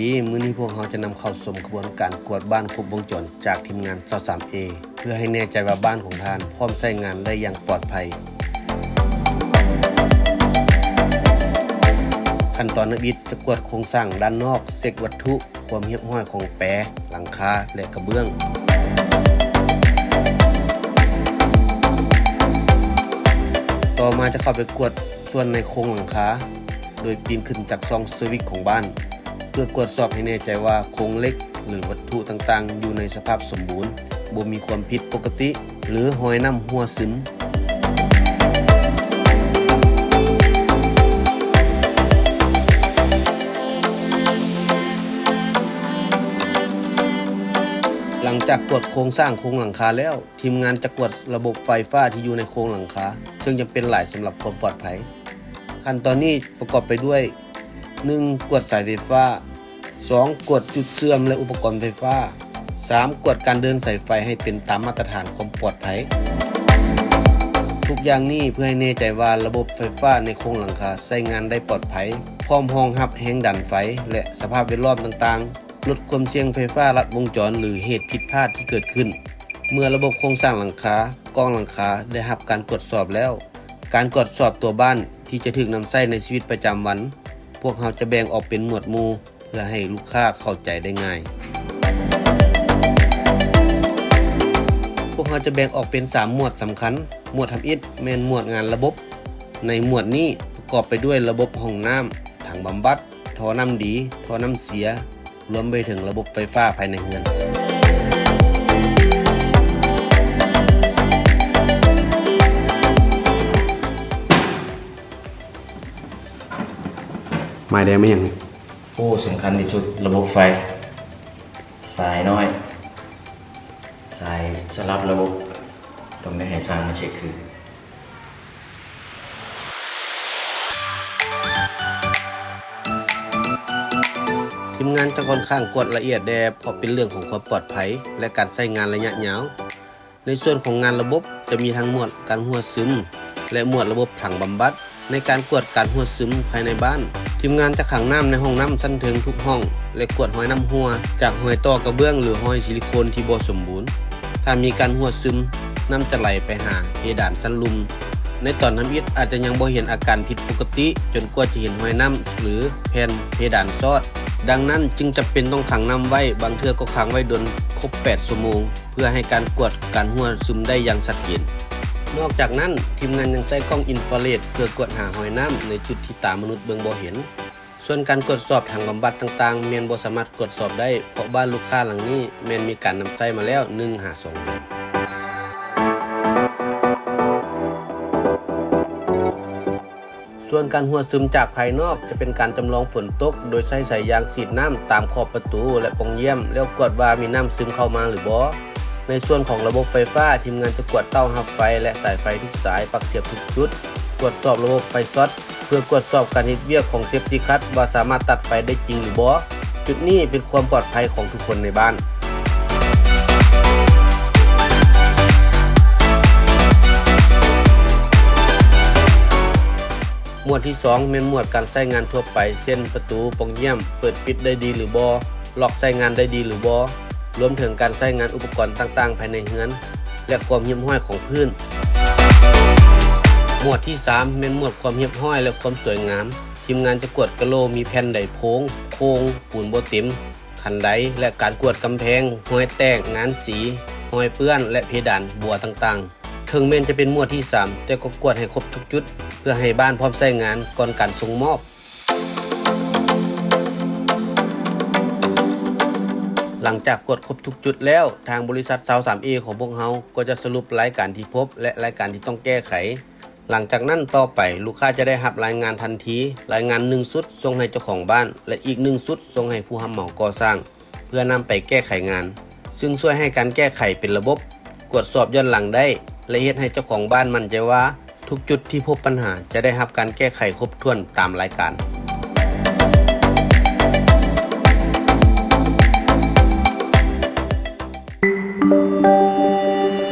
ດີ, ມື້ນີ້ພວກເຮົາຈະນຳເຂົ້າຊົມຂະບວນການກວດບ້ານຄົບວົງຈອນຈາກທີມງານຊາວສາມເອ ເພື່ອໃຫ້ແນ່ໃຈວ່າບ້ານຂອງທ່ານພ້ອມໃຊ້ງານໄດ້ຢ່າງປອດໄພ. ຂັ້ນຕອນທຳອິດຈະກວດໂຄງສ້າງດ້ານນອກ, ເຊັກວັດຖຸ, ຄວາມຮຽບຮ້ອຍຂອງແປ, ຫຼັງຄາ ແລະ ກະເບື້ອງ. ຕໍ່ມາຈະເຂົ້າໄປກວດສ່ວນໃນໂຄງຫຼັງຄາ ໂດຍປີນຂຶ້ນຈາກຊ່ອງເຊີວິກຂອງບ້ານ ເພື່ອກວດສອບໃຫ້ແນ່ໃຈວ່າໂຄງເຫຼັກ ຫຼື ວັດຖຸຕ່າງໆຢູ່ໃນສະພາບສົມບູນ, ບໍ່ມີຄວາມຜິດປົກກະຕິ ຫຼື ຮອຍນ້ຳຮົ່ວຊຶມ. ຫຼັງຈາກກວດໂຄງສ້າງໂຄງຫຼັງຄາແລ້ວ, ທີມງານຈະກວດລະບົບໄຟຟ້າທີ່ຢູ່ໃນໂຄງຫຼັງຄາ, ເຊິ່ງຈຳເປັນຫຼາຍສຳລັບຄວາມປອດໄພ. ຂັ້ນຕອນນີ້ປະກອບໄປດ້ວຍ ໜຶ່ງ ກວດສາຍໄຟຟ້າ, ສອງ ກວດຈຸດເຊື່ອມ ແລະ ອຸປະກອນໄຟຟ້າ, ສາມ ກວດການເດີນສາຍໄຟໃຫ້ເປັນຕາມມາດຕະຖານຄວາມປອດໄພ. ທຸກຢ່າງນີ້ເພື່ອໃຫ້ແນ່ໃຈວ່າລະບົບໄຟຟ້າໃນໂຄງຫຼັງຄາໃຊ້ງານໄດ້ປອດໄພ, ພ້ອມຮອງຮັບແຮງດັນໄຟ ແລະ ສະພາບແວດລ້ອມຕ່າງໆ, ລົດຄວາມສ່ຽງໄຟຟ້າລັດວົງຈອນ ຫຼື ເຫດຜິດພາດທີ່ເກີດຂຶ້ນ. ເມື່ອລະບົບໂຄງສ້າງຫຼັງຄາ, ກ້ອງຫຼັງຄາໄດ້ຮັບການກວດສອບແລ້ວ, ການກວດສອບຕົວບ້ານທີ່ຈະຖືກນຳໃຊ້ໃນຊີວິດປະຈຳວັນ, ພວກເຮົາຈະແບ່ງອອກເປັນໝວດໝູ່ ເພື່ອໃຫ້ລູກຄ້າເຂົ້າໃຈໄດ້ງ່າຍ. ພວກເຮົາຈະແບ່ງອອກເປັນສາມໝວດສຳຄັນ. ໝວດທຳອິດແມ່ນໝວດງານລະບົບ. ໃນໝວດນີ້ປະກອບໄປດ້ວຍລະບົບຫ້ອງນ້ຳ, ຖັງບຳບັດ, ທໍ່ນ້ຳດີ, ທໍ່ນ້ຳເສຍ, ລວມໄປເຖິງລະບົບໄຟຟ້າພາຍໃນເຮືອນ. ໝາຍແດງແມ່ນຫຍັງ? ໂອ້ ສຳຄັນທີ່ສຸດ ລະບົບໄຟ, ສາຍນ້ອຍ, ສາຍສະຫຼັບລະບົບ ຕ້ອງໄດ້ໃຫ້ຊ່າງມາເຊັກຄືນ. ທີມງານຈະຂ້ອນຂ້າງກວດລະອຽດແດ່ ເພາະເປັນເລື່ອງຂອງຄວາມປອດໄພ ແລະ ການໃຊ້ງານໄລຍະຍາວ. ໃນສ່ວນຂອງງານລະບົບ ຈະມີທັງໝວດການຮົ່ວຊຶມ ແລະ ໝວດລະບົບຖັງບຳບັດ. ໃນການກວດການຮົ່ວຊຶມພາຍໃນບ້ານ, ທີມງານຈະຂັງນ້ຳໃນຫ້ອງນ້ຳຊັ້ນເທິງທຸກຫ້ອງ ແລະ ກວດຮອຍນ້ຳຮົ່ວຈາກຮອຍຕໍ່ກະເບື້ອງ ຫຼື ຮອຍຊິລິໂຄນທີ່ບໍ່ສົມບູນ. ຖ້າມີການຮົ່ວຊຶມ, ນ້ຳຈະໄຫຼໄປຫາເພດານຊັ້ນລຸ່ມ. ໃນຕອນທຳອິດອາດຈະຍັງບໍ່ເຫັນອາການຜິດປົກກະຕິ ຈົນກວ່າຈະເຫັນຮອຍນ້ຳ ຫຼື ແຜ່ນເພດານຊອດ. ດັ່ງນັ້ນຈຶ່ງຈຳເປັນຕ້ອງຂັງນ້ຳໄວ້, ບາງເທື່ອກໍຂັງໄວ້ດົນຄົບແປດຊົ່ວໂມງ ເພື່ອໃຫ້ການກວດການຮົ່ວຊຶມໄດ້ຢ່າງຊັດເຈນ. ນອກຈາກນັ້ນ, ທີມງານຍັງໃຊ້ກ້ອງອິນຟາເຣດເພື່ອກວດຫາຮອຍນ້ຳໃນຈຸດທີ່ຕາມະນຸດເບິ່ງບໍ່ເຫັນ. ສ່ວນການກວດສອບຖັງບຳບັດຕ່າງໆ ແມ່ນບໍ່ສາມາດກວດສອບໄດ້, ເພາະບ້ານລູກຄ້າຫຼັງນີ້ແມ່ນມີການນຳໃຊ້ມາແລ້ວໜຶ່ງຫາສອງເດືອນ. ສ່ວນການຮົ່ວຊຶມຈາກພາຍນອກຈະເປັນການຈຳລອງຝົນຕົກ ໂດຍໃຊ້ສາຍຢາງສີດນ້ຳຕາມຂອບປະຕູ ແລະ ປ່ອງຢ້ຽມ ແລ້ວກວດວ່າມີນ້ຳຊຶມເຂົ້າມາຫຼືບໍ່. ໃນສ່ວນຂອງລະບົບໄຟຟ້າ, ທີມງານຈະກວດເຕົ້າຮັບໄຟ ແລະ ສາຍໄຟທຸກສາຍ, ປັກສຽບທຸກຈຸດ, ກວດສອບລະບົບໄຟຊັອດ ເພື່ອກວດສອບການເຮັດວຽກຂອງເຊຟຕີຄັດວ່າສາມາດຕັດໄຟໄດ້ຈິງຫຼືບໍ່. ຈຸດນີ້ເປັນຄວາມປອດໄພຂອງທຸກຄົນໃນບ້ານ. ໝວດທີສອງແມ່ນໝວດການໃຊ້ງານທົ່ວໄປ ເຊັ່ນ ປະຕູ, ປ່ອງຢ້ຽມ ເປີດປິດໄດ້ດີຫຼືບໍ່, ລັອກໃຊ້ງານໄດ້ດີຫຼືບໍ່, ລວມເຖິງການໃຊ້ງານອຸປະກອນຕ່າງໆພາຍໃນເຮືອນ ແລະ ຄວາມຮຽບຮ້ອຍຂອງພື້ນ. ໝວດທີສາມແມ່ນໝວດຄວາມຮຽບຮ້ອຍ ແລະ ຄວາມສວຍງາມ. ທີມງານຈະກວດກະໂຫຼມີແຜ່ນໃດໂພງ, ໂຄ້ງ, ປູນບໍ່ເຕັມ, ຄັນໄດ ແລະ ການກວດກຳແພງ, ຮອຍແຕກ, ງານສີ, ຮອຍເປື້ອນ ແລະ ເພດານບົວຕ່າງໆ. ເຖິງແມ່ນຈະເປັນໝວດທີສາມ ແຕ່ກໍກວດໃຫ້ຄົບທຸກຈຸດ ເພື່ອໃຫ້ບ້ານພ້ອມໃຊ້ງານກ່ອນການສົ່ງມອບ. ຫຼັງຈາກກວດຄົບທຸກຈຸດແລ້ວ, ທາງບໍລິສັດຊາວສາມເອຂອງພວກເຮົາກໍຈະສະຫຼຸບລາຍການທີ່ພົບ ແລະ ລາຍການທີ່ຕ້ອງແກ້ໄຂ. ຫຼັງຈາກນັ້ນຕໍ່ໄປ, ລູກຄ້າຈະໄດ້ຮັບລາຍງານທັນທີ, ລາຍງານໜຶ່ງຊຸດສົ່ງໃຫ້ເຈົ້າຂອງບ້ານ ແລະ ອີກໜຶ່ງຊຸດສົ່ງໃຫ້ຜູ້ຮັບເໝົາກໍ່ສ້າງ ເພື່ອນຳໄປແກ້ໄຂງານ, ຊຶ່ງຊ່ວຍໃຫ້ການແກ້ໄຂເປັນລະບົບ, ກວດສອບຍ້ອນຫຼັງໄດ້ ແລະ ເຮັດໃຫ້ເຈົ້າຂອງບ້ານໝັ້ນໃຈວ່າ ທຸກຈຸດທີ່ພົບບັນຫາຈະໄດ້ຮັບການແກ້ໄຂຄົບຖ້ວນຕາມລາຍການ. ເ